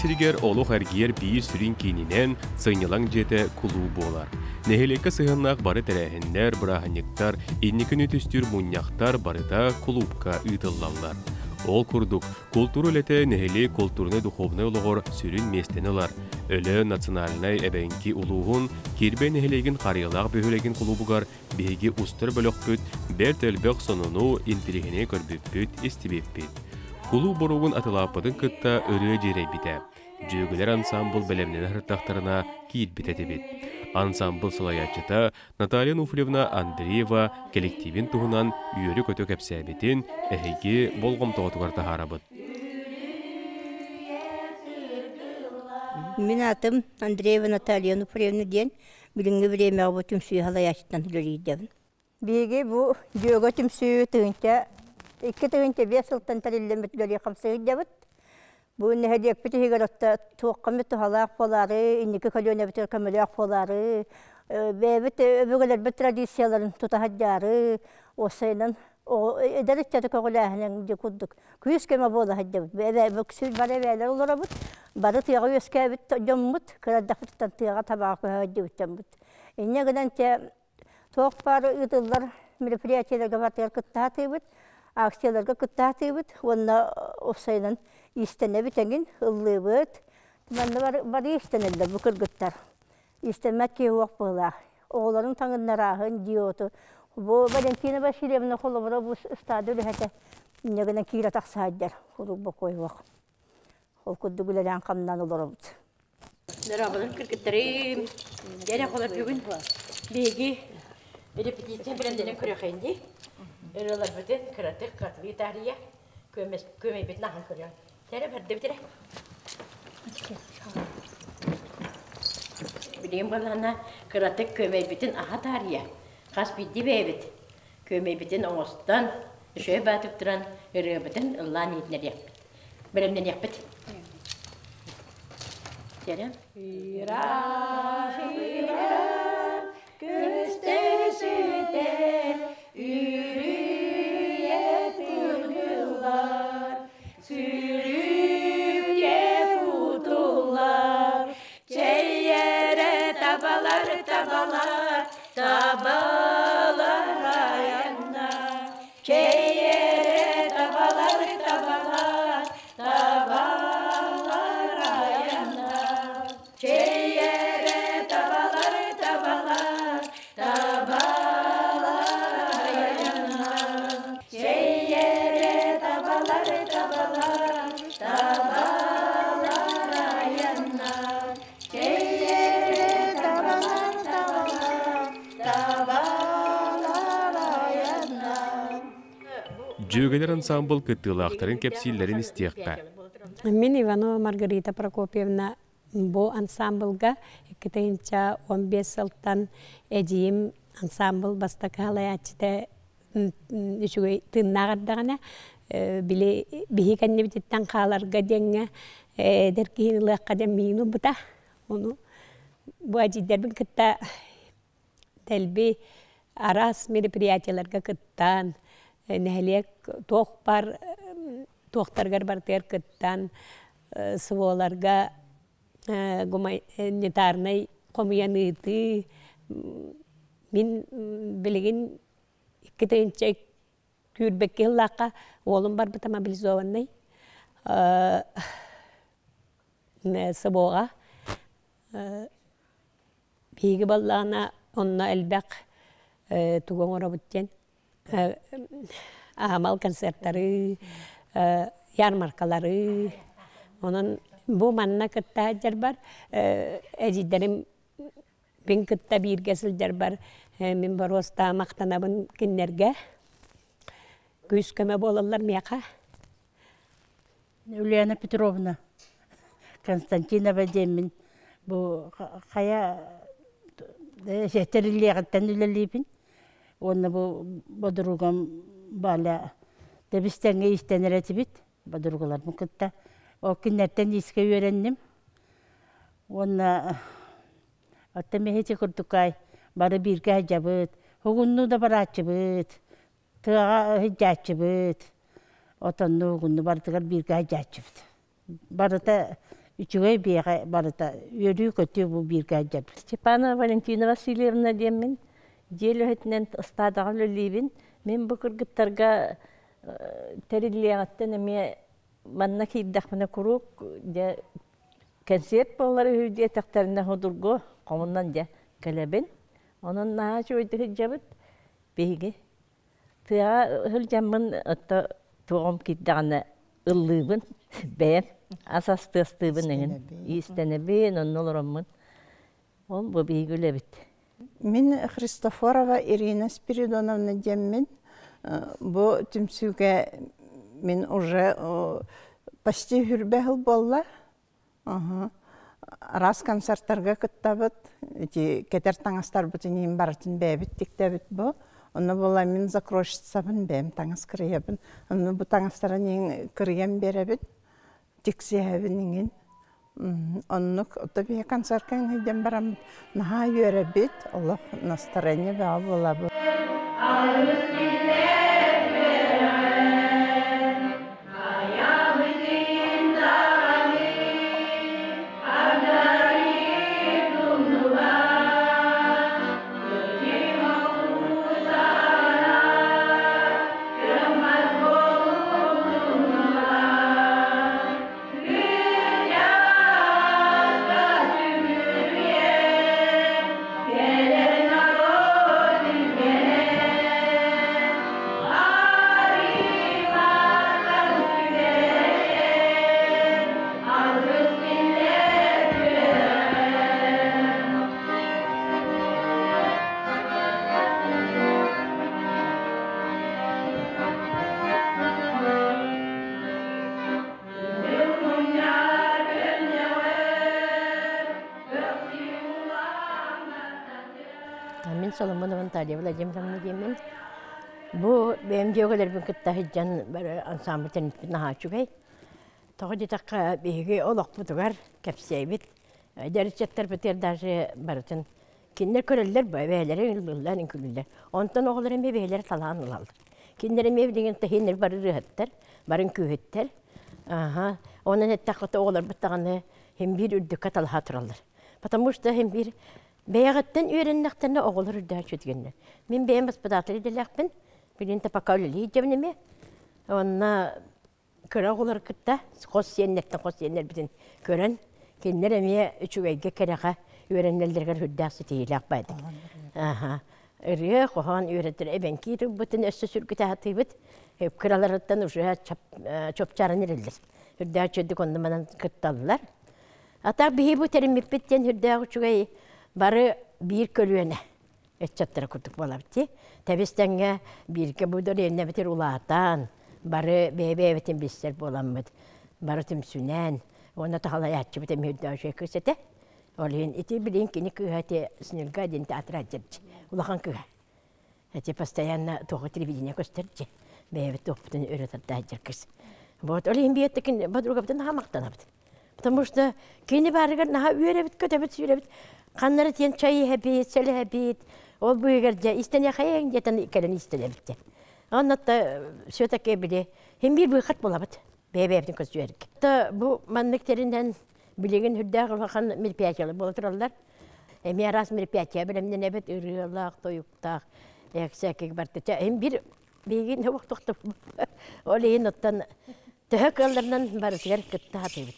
сиригэр олох эргийэр биир сүрүн киининэн сынньалаҥ дьиэтэ кулууп буолар. Нэһилиэккэ сыһыаннаах бары тэрээһиннэр, бырааһынньыктар, инникини түстүүр мунньахтар барыта кулуупка ыытыллаллар. Ол курдук, култуура үлэтэ нэһилиэк култуурунай-духовнай олоҕор сүрүн миэстэни ылар. Өлөөн национальнай эбэҥки улууһун Кирбэй нэһилиэгин Харыйалаах бөһүөлэгин кулуубугар биһиги устар бөлөхпүт бэрт элбэх сонуну, интэриэһинэйи көрбүппүт, истибиппит. Кулууп боруогун атылааппытын кытта ырыа дьиэрэйбитэ. Дьүөгэлэр ансаамбыл бэлэмнэнэ сырыттахтарына киирбит этибит. Ансаамбыл салайааччыта Наталья Нуфлевна Андреева кэлэктиибин туһунан үөрэ-көтө кэпсээбитин эһиги болҕомтоҕутугар таһаарабыт. Мин аатым Андреева Наталья Нуфревна диэн билиҥҥи бириэмэҕэ бу түмсүү салайааччытынан үлэлиирдэбин. Биһиги бу Дьүөгэ түмсүү тыһыынча 2 5 сылтан тэриллэммит үлэлии хамсыырдабыт. Бу нэһилиэкпит иһигэр отто туохха туһалаах буолаары, инники көлүөнэбитигэр көмөлөөх буолаары, бэйэбит өбүгэлэрбит традицияларын тутаһадьаары, уопсайынан эдэр ыччаты көҕүлээһинин дьэ курдук күүс көмө буола сылдьабыт. Бары эбээлэр олоробут, бары тыаҕа үөскээбит дьоммут, кырадахпытыттан тыаҕа табаҕа көһө сылдьыбыт дьоммут. Инньэ гынан чэ туох баар ыытыллар мероприятиеларга барытыгар кыттаатыыбыт, акцияларга кыттаатыыбыт уонна уопсайынан иистэнэбит эҥин, ыллыыбыт. Манна бары иистэнэллэр бу кыргыттар. Иистэммэт киһи уох быһыылаах. Оҕолорун таҥыннарааһын, диоту. Бу Валентина Васильевна холобура бу ыстаада үлэһитэ инньэ гынан киирэ тахсаайдар куруук бокуой уох. Ол курдук үлэлээн хамнаан олоробут. Дорооболор кыргыттарым. Дьэ холор бүгүн биһиги репетиция бэлэмнэнэн көрүөххэйин дии. Ырыаларбытын кыратык кыратылыы таарыйа күөмэйбитин ахан көрүөн. Тэрэ бэрдэбит эрэ. Билигин балаана кыратык күөмэйбитин аха таарыйа. Хас биирдии бэйэбит күөмэйбитин оҥостон, үчүгэй баатык туран ырыабытын ыллаан иһитинэриэхпит. Бэлэмнэниэхпит. Кэрэ. Ыраах ыраах көстө сүтэр үрүйэ тыгыллар, сүрүккэ кутуллар, чэйэрэ табалар табалар, табалар айанна, чэйэрэ табалар табалар, табалар айанна, чэйэрэ табалар табалар, табалар айанна, чэйэрэ табалар табалар, табалар айанна, чэйэрэ табалар табалар, табалар айанна. Дьүөгэлэр ансаамбыл кыттыылаахтарын кэпсииллэрин истиэххэ. Мин Иванова Маргарита Прокопьевна бу ансаамбылга 2015 сылтан эдьиийим ансаамбыл бастакы салайааччыта үчүгэй тыыннаах эрдэҕинэ били биһи кэннибититтэн хааларга диэҥҥэ эдэр киһини ылыахха диэн миигин ылбыта. Ону бу эдьиийдэрбин кытта дэлби араас мероприятиеларга кыттан, нэһилиэк туох бар туохтарыгар барытыгар кыттан, СВОларга гуманитарнай хомуйан ыытыы мин билигин 2 тыһыынча күүрбэккэ сыллаахха уолум барбыта мобилизованный СВОҕа биһиги баллаана онно элбэх тугу оҥоробут диэн аһымал концертары, ярмаркалары. Онон бу манна кытта сылдьарбар эдьиийдэрим мин кытта бииргэ сылдьарбар мин боруостаа махтанабын кинилэргэ. Күүс-көмө буолаллар миэхэ. Ульяна Петровна Константинова диэммин бу хайа тэриллиэҕиттэн үлэлиибин уонна бу бодуругам Валя тэбис-тэҥҥэ иистэнэр этибит бодуругаларбын кытта ол кинилэртэн иискэ үөрэнним уонна оттон ити курдукай бары бииргэ сылдьабыт угуннуу да барааччыбыт тыаҕа сылдьааччыбыт отоннуу угунну барытыгар бииргэ сылдьааччыбыт барыта Үчүгэй биэҕэ барыта үөрүү-көтүү бу бииргэ сылдьабыт. Степанова Валентина Васильевна диэммин дьиэ үлэһитинэн ыстаадаҕа үлэлиибин. Мин бу кыргыттарга тэриллиэҕиттэн эмиэ манна киирдэхпинэ куруук дьэ кэнсиэрт буолар үһү диэтэхтэринэ судургу хомунан дьэ кэлэбин. Онон наһаа үчүгэйдик сылдьабыт биһиги. Тыаҕа сылдьаммын отто туоҕум киирдэҕинэ ыллыыбын бэйэм ас астыастыыбын эҥин иистэнэбин онно олороммун ол бу биһиги үлэбит. Мин Христофорова Ирина Спиридоновна диэммин бу түмсүүгэ мин уже почти хүрбэ сыл буолла. Араас концертарга кыттабыт, ити кэтэр таҥастарбытын иһин барытын бэйэбит тиктэбит бу. Онно буолла мин закройщицабын бэйэм таҥас кырыйабын. Онно бу таҥастарын иһин кырыйан биэрэбин, тиксиһэбин иҥин. Оннук ото биһи концертка иһин бараммыт наһаа үөрэбит, олох настроение бөҕө буолабыт. Мин Соломонова Наталья Владимировна диэммин. Бу бэйэм дьүөгэлэрбин кытта сылдьан ансамбль тэринпит наһаа үчүгэй. Тоҕо диэтэххэ, биһиги олохпутугар кэпсээбит эдэр ыччаттарбытыгар даже барытын кинилэр көрөллөр бу эбээлэрин ыллыыллар, үҥкүүлүүллэр. Онтон оҕолор эмиэ бэйэлэрэ талаан ылаллар. Кинилэр эмиэ билигин тэһииннэр бары ырыаһыттар, бары үҥкүүһүттэр. Аха. Онон эттэххэ оҕолорбут даҕаны син биир үрдүккэ талаһа тураллар. Потому что син биир бэйэҕиттэн үөрэннэхтэринэ оҕолор үрдээччи үчүгэннэр. Мин бэйэм воспитатель идэлээхпин. Билигин пока үлэлии дьэбин эмиэ. Онно кыра оҕолор кытта хос сиэннэртэн хос сиэннэрбитин көрөн, кинилэр эмиэ үчүгэйгэ кэрэҕэ үөрэнэллэригэр үрдээх ситиһиилээх баайдык. Аха. Ырыа, хоһоон үөрэтэр эбэҥкии тылбытын өссө сүргүтэ сатыыбыт. Кыраларыттан уже чопчааран эрэллэр. Үрдээх үчүгэйдик онно манан кытталлар. Атах биһи бу тэриммиппит диэн үрдээх үчүгэй бары биир көлүөнэ ыччаттара курдук буолабыт дии. Тэбис тэҥҥэ бииргэ бу дэриэбинэбитигэр улаатан, бары бэйэ-бэйэбитин билсэр буоламмыт, бары түмсүнэн, уонна таһалайааччыбыт эмиэ үрдээх үчүгэй кыыс этэ. Ол иһин ити билигин кини кыыһа ити Снилга диэн театр дьэрдьи, улахан кыыһа. Эти постоянно туоху телевидение көстөрчү. Бэйэбит туохпутун өрө тардааччы кыз. Вот ол иһин биэттикин подругабытын наһаа махтанабыт. Потому что кини баарыгар наһаа үөрэбит, көтөбүт, сүүрэбит. Ханнары тиэн чай иһэбит, сэлэһэбит. Ол быыгар дьэ истэниэхэйэҥ диэтэн кэлэн истэнэбит дьэ. Оннотто все-таки били хим биир быыхат булабыт. Бэйэ-бэйэбитин көсүөрг. То бу маннык тэринэн билигин үрдээх улахан мероприятиялар буола тураллар. Эмиэ араас мероприятия бэлэмнэнэбит, ырыалаах, тойуктаах, эксэкик барта. Эм бир биһиги не Ол иһин оттон төһө кыалларынан барытыгар кытта сатыыбыт.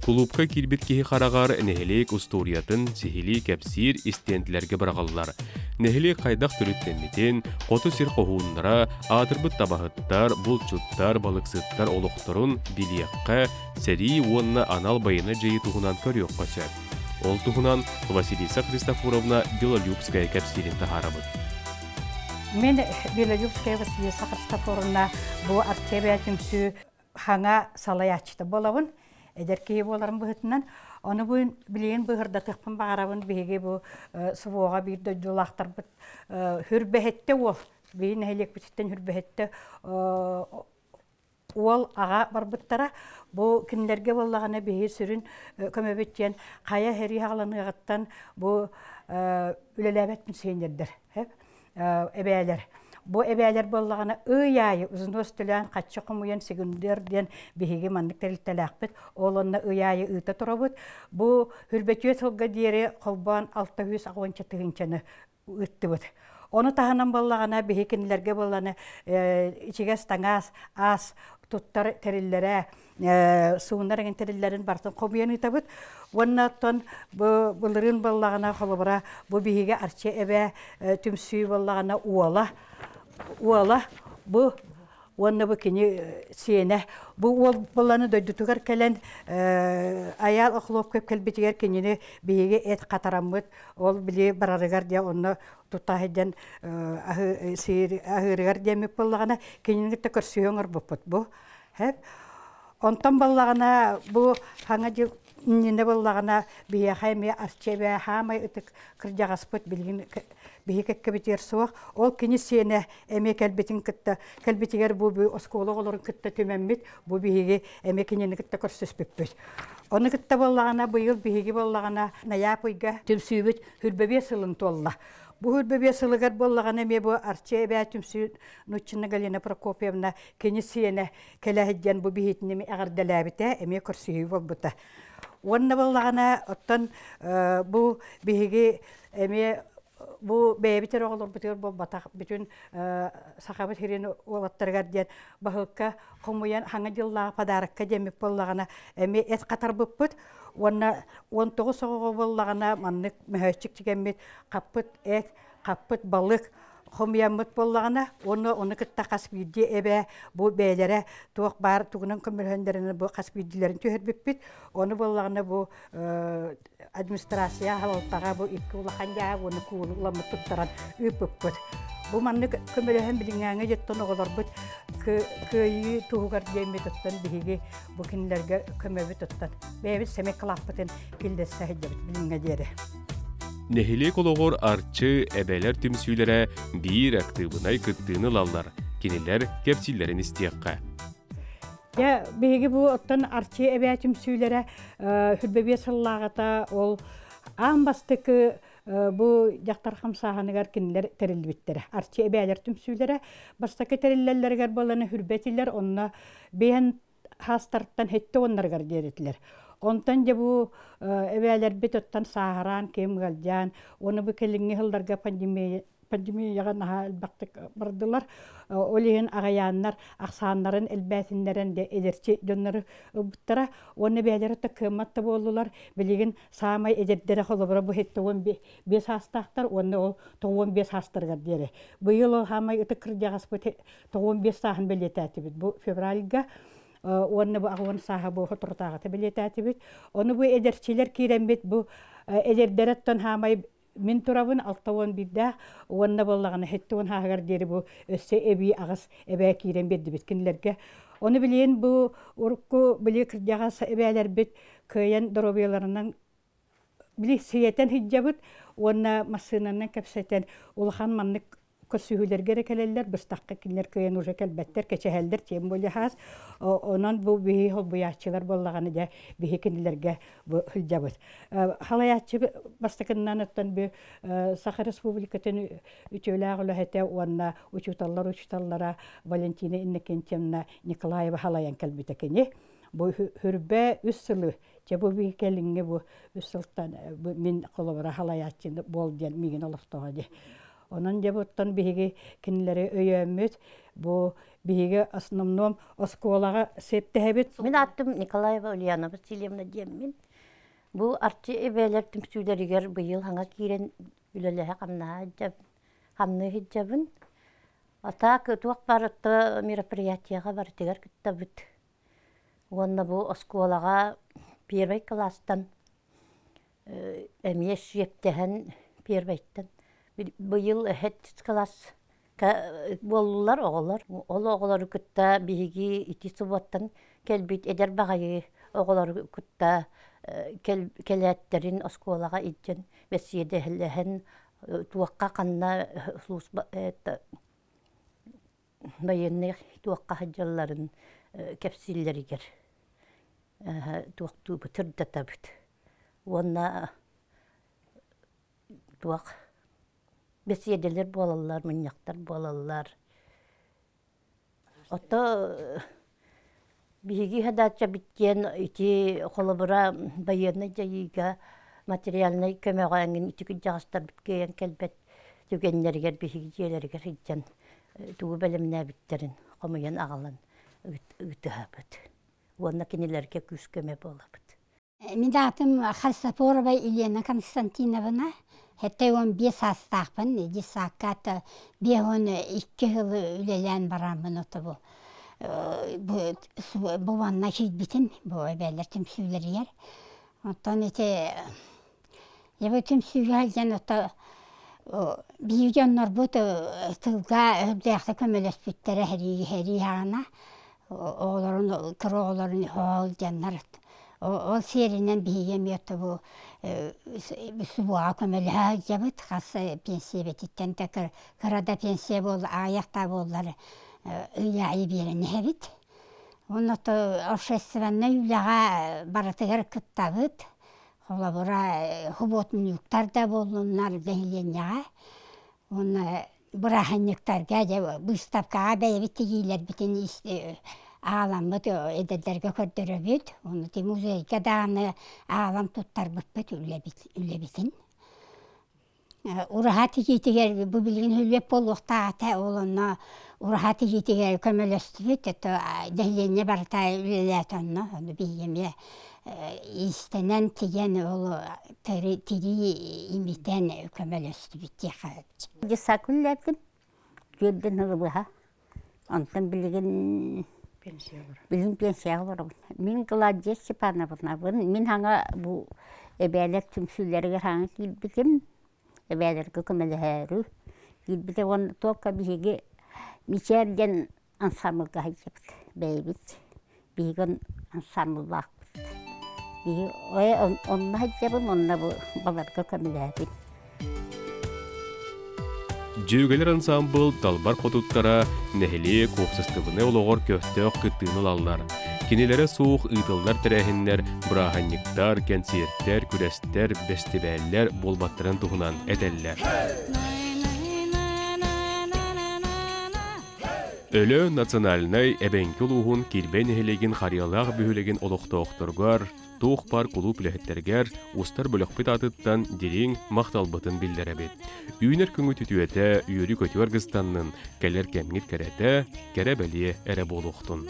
Кулуупка киирбит киһи хараҕар нэһилиэк устуоруйатын сиһилии кэпсиир истиэнтилэргэ быраҕыллар. Нэһилиэк хайдах төрүттэммитин, хоту сир хоһууннара, аатырбыт табаһыттар, булчуттар, балыксыттар олохторун билиэххэ, сэрии уонна анал байыаннай дьайыы туһунан көрүөххэ сөп. Ол туһунан Василиса Христофоровна Белолюбская кэпсиирин таһаарабыт. Мин Белолюбская Василиса Христофоровна бу Арчебия түмсүү хаҥа салайааччыта буолабын. Эдэр киһи буоларым быһыытынан. Ону бу билигин быһырдатыахпын баҕарабын биһиги бу СВО-ҕа биир дойдулаахтарбыт хүрбэһиттэ уол биһи нэһилиэкпититтэн хүрбэһиттэ уол аҕа барбыттара. Бу кинилэргэ буоллаҕына биһи сүрүн көмөбүт диэн хайа сэрии хаҕаланыаҕыттан бу үлэлээбэт пенсионердэр эбээлэр. Бу эбээлэр буоллаҕына ый аайы взнос төлөөн хаччы хомуйан сегундер диэн биһиги маннык тэрилтэлээхпит. Ол онно ый аайы ыыта турабыт. Бу хүрбэтүө сылга диэри холбоон 660 тыһыынчаны ыыттыбыт. Ону таһынан буоллаҕына биһи кинилэргэ буоллаҕына ичигэс таҥас, ас туттар тэриллэрэ, сууннар эҥин тэриллэрин барытын хомуйан ыытабыт. Уонна оттон бу былырыын буоллаҕына холобура бу биһиги Арчы эбэ түмсүү буоллаҕына уола уола бу уонна бу кини сиэнэ бу уол буолланы дойдутугар кэлэн Айаал Охлопков кэлбитигэр кинини биһиги эт хатараммыт ол били барарыгар диэ онно тута сылдьан аһыырыгар диэммит буоллаҕына кинини кытта көрсүһүү оҥорбуппут бу онтон буоллаҕына бу хаҥа дьыл иннинэ буоллаҕына биһиэхэ эмиэ Арчы эбээ хаамай ытык кырдьаҕаспыт билигин биһи кэккэбитигэр суох ол кини сиэнэ эмиэ кэлбитин кытта кэлбитигэр бу оскуола оҕолорун кытта түмэммит бу биһиги эмиэ кинини кытта көрсүспүппүт ону кытта буоллаҕына быйыл биһиги буоллаҕына Найаап ыйга түмсүүбүт хүрбэбиэ сылын туолла бу хүрбэбиэ сылыгар буоллаҕына эмиэ бу Арчы эбээ түмсүү Нуччина Галина Прокопьевна кини сиэнэ кэлэ сылдьан бу биһитини эҕэрдэлээбитэ эмиэ көрсүһүү буолбута уонна буоллаҕына оттон бу биһиги эмиэ бу бэйэбит эрэ оҕолорбутугар буолбатах бүтүн сахабыт сирин уолаттарыгар диэн баһылыкка хомуйан хаҥа дьыллааҕы подарокка диэммит буоллаҕына эмиэ эт хатарбыппыт уонна 19 оҕоҕо буоллаҕына маннык мөһөөччүк тигэммит хаппыт эт хаппыт балык хомуйаммыт буоллаҕына уонна ону кытта хас биирдии эбээ бу бэйэлэрэ туох баар тугунан көмөлөһөннөрүнэ бу хас биирдиилэрин түһэрбиппит ону буоллаҕына бу администрация салалтаҕа бу икки улахан дьаһаах уонна куулу уламмыт туттаран ыыппыппыт. Бу маннык көмөлөһөн билиҥҥээҥҥи дьоттон оҕолорбут кыайыы туһугар диэммит оттон биһиги бу кинилэргэ көмөбүт оттон бэйэбит сэмэй кылааппытын киллэрсэ сылдьабыт билиҥҥэ диэри. Нэһилиэк олоҕор Арчы эбэлэр түмсүүлэрэ биир актыыбынай кыттыыны ылаллар, кинилэр кэпсииллэрин истиэххэ. Дьэ, биһиги бу оттон Арчы эбээ түмсүүлэрэ хүрбэбиэ сыллааҕыта ол аан бастакы бу дьахтар хамсааһыныгар кинилэр тэриллибиттэрэ. Арчы эбээлэр түмсүүлэрэ бастакы тэриллэллэригэр буолан хүрбэтилэр, онно биһэн хаастартан хэттэ уоннарыгар диэритилэр. Онтон дьэ бу эбээлэрбит оттон сааһыраан, ким ыалдьаан, уонна бу кэлиҥҥи сылларга пандемия пандемияҕа наһаа элбэхтик бардылар. Ол иһин аҕайааннар ахсааннарын элбээтиннэрэн де эдэрчи дьоннору ылбыттара. Уонна бэйэлэрэ да кыаммат да буоллулар. Билигин саамай эдэрдэрэ холобура бу 75 саастаахтар уонна ол 95 саастарыгар диэри. Быйыл ол саамай ытык кырдьаҕаспыт 95 сааһын бэлиэтээтибит. Бу февральга уонна бу аҕуон сааһа бу соторутааҕыта бэлиэтээтибит. Ону бу эдэрчилэр киирэммит бу эдэрдэрэ хаамай мин турабын 61-дээх уонна буоллаҕына 70 сааһыгар диэри бу өссө эбии аҕыс эбээ киирэн биэрдибит кинилэргэ. Ону билигин бу урукку били кырдьаҕас эбээлэрбит кыайан доруобуйаларынан били сиэтэн сылдьабыт уонна массыынанан кэпсэтэн улахан маннык көрсүһүүлэргэ эрэ кэлэллэр, быстахха кинилэр кыайан уже кэлбэттэр, кэчэһэллэр, тем более хаас. Онон бу биһи холбуйааччылар буоллаҕына дьэ биһи кинилэргэ бу сылдьабыт. Халайааччы бастакыннан оттон бу Саха Республикатын үтүөлээх үлэһитэ уонна учууталлар учууталлара Валентина Иннокентьевна Николаева халайан кэлбитэ кини. Бу хүрбэ үс сылы, чэ бу биһи кэлиҥҥи бу үс сылтан мин холобура халайааччы буол диэн миигин олохтоҕо дии. Онон дьэ буттан биһиги кинилэри өйөөммүт, бу биһиги основном оскуолаҕа сиэптэһэбит. Мин аттым Николаева Ульяна Васильевна диэммин. Бу Арчы эбээлэр түмсүүлэригэр быйыл хаҥа киирэн үлэлэһэ хамнаһа. хамныы сылдьабын. А так туох барыта мероприятиеҕа барытыгар кыттабыт. Уонна бу оскуолаҕа первый класстан эмиэ сиэптэһэн первыйтан быйыл эһэт класс буоллулар оҕолор. Ол оҕолору кытта биһиги ити субуоттан кэлбит эдэр баҕайы оҕолору кытта кэлээттэрин оскуолаҕа илдьэн бэсиэдэлэһэн туохха ханна служба это байыаннай туохха сылдьалларын кэпсииллэригэр туохтуубут сырдатабыт уонна туох бэсиэдэлэр буолаллар, мунньахтар буолаллар. Ото биһиги задачабыт диэн ити холобура байыаннай дьайыыга материальнай көмөҕө эҥин ити кырдьаҕастарбыт кыайан кэлбэт түгэннэригэр биһиги дьиэлэригэр сылдьан тугу бэлэмнээбиттэрин хомуйан аҕалан ыытыһабыт уонна кинилэргэ күүс-көмө буолабыт. Мин аатым Христофорова Елена Константиновна. 75 саастаахпын. Детсадка 52 сыл үлэлээн бараммын ото бу бу манна киирбитим бу эбээлэр түмсүүлэригэр. Оттон ити бу түмсүүгэ сылдьан ото биир дьоннорбут тылга өйдөөхтүк көмөлөспүттэрэ сэрии сэрии саҕана оҕолорун кыра оҕолорун хоол дьоннор ол сиэринэн биһиги эмиэ бу субуоҕа көмөлөһө сылдьабыт хас пенсиябытыттан да кыра да пенсия буолла аҕыйах да буоллар ый аайы биэрэн иһэбит уонна общественнай үлэҕэ барытыгар кыттабыт холобура субботнюктар да буоллуннар нэһилиэнньэҕэ уонна бырааһынньыктарга дьэ быыстапкаҕа бэйэбит тигиилэрбитин ааламмыт эдэрдэргэ көрдөрөбүт уонна ти музейга даҕаны аалан туттарбыппыт үлэбитин ураһа тигиитигэр бу билигин үлүөп буолуохтаах этэ ол онно ураһа тигиитигэр көмөлөстүбүт это нэһилиэнньэ барыта үлэлээтэ онно ону биһиги эмиэ иистэнэн тигэн ол тирии имитэн көмөлөстүбүт диэххэ Дьыссаакка үлэлээбитим. Түөрдэн сылы быһа. Онтон билигин билигин пенсияҕа олоробун. Мин Клавдия Степановнабын. Мин хаҥа бу эбээлэр түмсүүлэригэр хаҥа киирбитим. Эбээлэргэ көмөлөһөөрү киирбитэ уонна только биһиги Мичээр диэн ансаамбылга сылдьабыт бэйэбит. Биһиги ансаамбыллаахпыт. Биһи онно сылдьабын уонна бу баларга көмөлөһөбүн. Дьүөгэлэр ансаамбыл далбар хотуттара нэһилиэк уопсастыбаннай олоҕор көхтөөх кыттыыны ылаллар. Кинилэрэ суох ыытыллар тэрээһиннэр, бырааһынньыктар, кэнсиэртэр, күрэстэр, бэстибээллэр буолбаттарын туһунан этэллэр. Өлөөн национальнай эбэҥки улууһун Кирбэй нэһилиэгин Харыйалаах бөһүөлэгин олохтоохторугар, туох баар кулууп үлэһиттэригэр устар бөлөхпүт аатыттан дириҥ махталбытын биллэрэбит. Үүнэр күҥҥүт үтүөтэ, үөрүү-көтүү аргыстаннын, кэлэр кэмҥит кэрэтэ, кэрэ-бэлиэ эрэ буолуохтун.